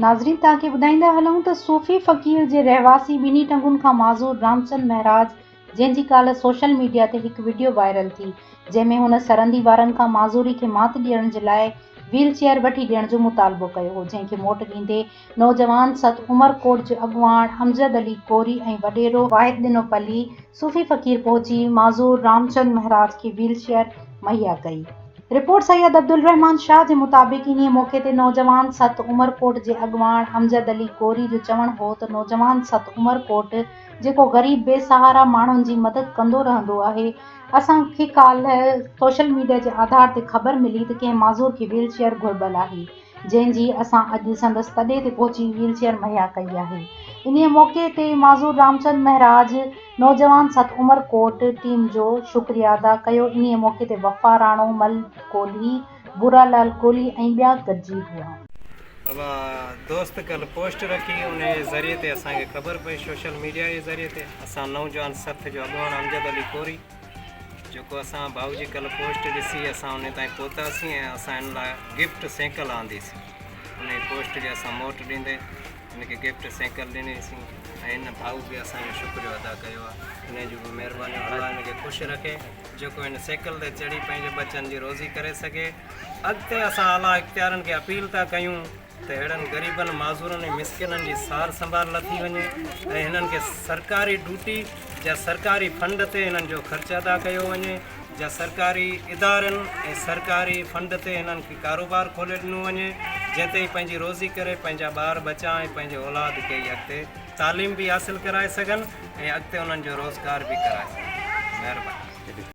ناظرين توهان کي ٻڌائيندا هلون ته صوفي فقير جي رهواسي ٻنهي ٽنگن کان معذور رامچند مهراج جنهن جي ڪالهه سوشل ميڊيا تي هڪ وڊيو وائرل ٿي جنهن ۾ هن سرندي وارن کان معذوري کي مات ڏيڻ جي لاء ويل چيئر وٺي ڏيڻ جو مطالبو ڪيو هو جنهن کي موٽ ڏيندي نوجوان ست عمرڪوٽ جو اڳواڻ امجد علي ڪوري ۽ وڏيرو واحد ڏنو پلي صوفي فقير پهچي معذور رامچند مهراج کي ويل چيئر مهيا ڪئي. رپورٽ سيد عبدالرحمان شاهه جي مطابق انهي موقعي تي نوجوان ست عمرڪوٽ جي اڳواڻ امجد علي ڪوري جو چوڻ هو ته نوجوان ست عمرڪوٽ جيڪو غريب بي سهارا ماڻهن جي مدد ڪندو رهندو آهي اسان کي ڪالهه سوشل ميڊيا جي آڌار تي خبر ملي ته ڪنهن معذور کي ويل چيئر گهربل آهي جنهن جي اسان اڄ سندس تڏي تي پهچي ويل چيئر مهيا ڪئي آهي. انهيء موقعي تي معذور رامچند مهراج نوجوان سٿ عمر ڪوٽ ٽيم جو شڪريه ادا ڪيو. انهيء موقعي تي وفا راڻو مل ڪولهي، ڀورا لال ڪولهي ۽ ٻيا گڏجي هئا. بابا دوست ڪلهه پوسٽ رکي انهي جي ذريعي تي اسان کي خبر پئي سوشل ميڊيا جي ذريعي تي اسان نوجوان سٿ جو اڳواڻ امجد علي ڪوري جيڪو اسان ڀائو جي ڪلهه پوسٽ ڏسي اسان انهي تائين پهتاسين ۽ اسان هن لاء گفٽ سينڪل آندي سين انهي پوسٽ کي اسان موٽ ڏيندي هن کي گفٽ سينڪل ڏني سين ۽ هن ڀائو به اسان جو شڪريو ادا ڪيو آهي انهي جون به مهربانيون الله هن کي خوش رکي جيڪو هن سينڪل تي چڙهي پنهنجي ٻچن جي روزي ڪري سگهي اڳتي اسان اعليٰ اختيارن کي اپيل ٿا ڪيون ته اهڙن غريبن، معذورن ۽ مسڪينن جي سار سنڀال لٿي وڃي ۽ هنن کي سرڪاري ڊوٽي جا سرڪاري فنڊ تي هنن جو خرچ ادا ڪيو وڃي جا سرڪاري ادارن ۽ سرڪاري فنڊ تي هنن کي ڪاروبار کولي ڏنو وڃي جنهن تي هي پنهنجي روزي ڪري پنهنجا ٻار ٻچا ۽ پنهنجي اولاد کي ئي اڳتي تعليم به حاصل ڪرائي سگهن ۽ اڳتي انهن جو روزگار به ڪرائي سگهن. مهرباني.